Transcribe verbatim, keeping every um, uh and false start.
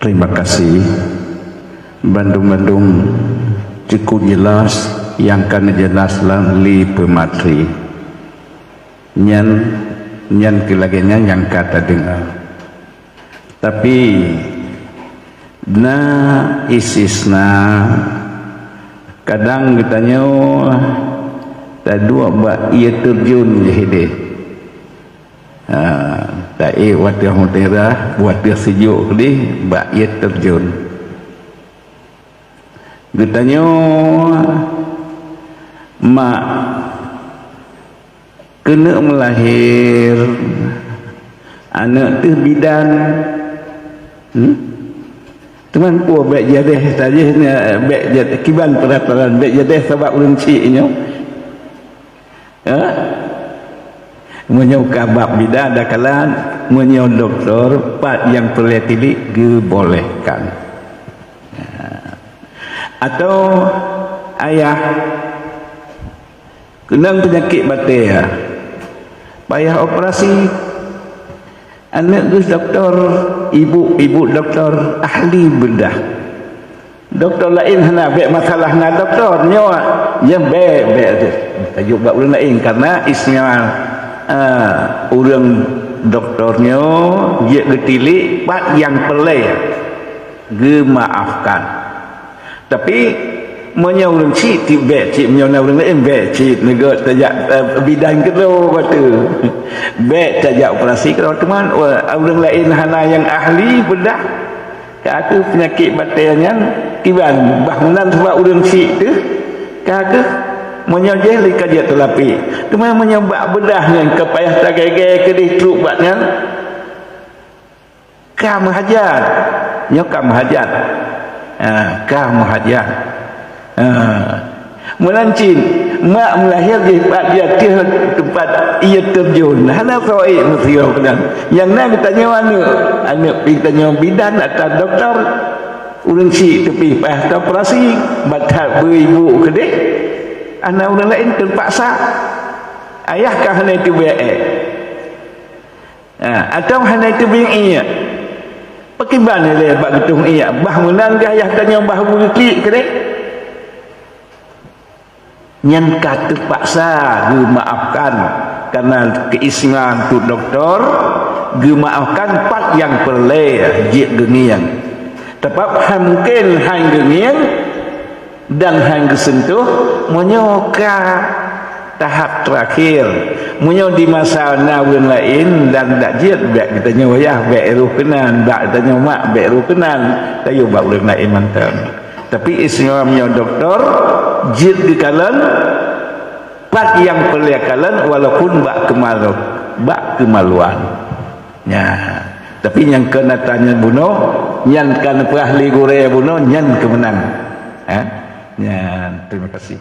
Terima kasih. Bandum-bandum cukup jelas nyang ka neujelaskan lé peumateri. Nyan, nyan keu lagée nyan nyang ka tadeungoe. Tapi na istisna, kadang geutanyoe taduek bak ié teurjun jih deh. Ha, taék watée mutiara, watée seujok deh bak ié teurjun. Geutanyoe mak keuneuk meulahé aneuëk teuh bidan. Hmm? Teuma peue bék jadeh tajih, bék jadeh, kiban peuratoran bék jadeh sabab ureuëng chik nyoe? Ha? Meunyoe ka bab bidan dak kalan, meunyoe doktor, pat nyang peureulée tilik geubolehkan. Ha. Atau ayah keunong peunyakét batée, payah operasi, aneuëk geuh doktor, ibu, ibu doktor, ahli beudah. Doktor laén hana bék masalah na doktor nyoe, nyang bék, bék. Tajok bak ureuëng laén, karena istimewa, ah, ureuëng doktor nyoe jeuet geutilik pat nyang peureulée geumaafkan. Tapi meunyoe ureuëng chik, ti bék chik, meunyoe na ureuëng laén bék chik, neugok tajak, eh, bidan keudroe batu. Bék tajak operasi keudroe, teuma, eh, ureuëng laén hana nyang ahli beudah. Ka kheueh peunyakét batée nyan kiban, bah meunan sabab ureuëng chik teuh, ka kheueh meunyoe jih lé ka jeuet teulapék. Teuma meunyoe bak beudah nyan ka payah tagée-gée keudeh trok bak nyan, ka meuhajat. Nyoe ka meuhajat. Ha, ka meuhajat. Ha. Meunan cit, mak meulahé jih pat di ateueh teumpat ié teurjun. Hana soe meusigoe keunan. Nyang na geutanyoe aneuëk, aneuëk pih geutanyoe bidan atau doktor. Ureuëng chik teupih payah taoperasi, bak that beu ibu keudeh. Hana ureuëng laén teupaksa. Ayah ka hana teubiet ék. Ha, atau hana teubiet ék. Pakriban ilée bak geutueng ék, bah meunan geuh ayah tanyoe bah beu klik keudeh. Nyan ka teupaksa geumaafkan, karena keistimewan tu doktor, geumaafkan pat nyang peureulée jeuet geungieng. Teutap hai mungken hai geungieng dan hai geuseuntoh meunyoe ka tahap terakhir. Meunyoe di masa na ureuëng laén dan dak jeuet, bék geutanyoe ayah bék roh keunan, bak geutanyoe mak bék roh keunan, tayue bak ureuëng laén mantong. Tapi istimewa meunyoe doktor jeuet geukalon, pat nyang peureulée kalon walaupun bak keumalu-, bak keumaluan. Nya, tapi nyang keu na tanyoe bunoe, nyan ka neupeugah lé gurée bunoe, nyan keuh meunan. Ha? Nyan, terima kasih.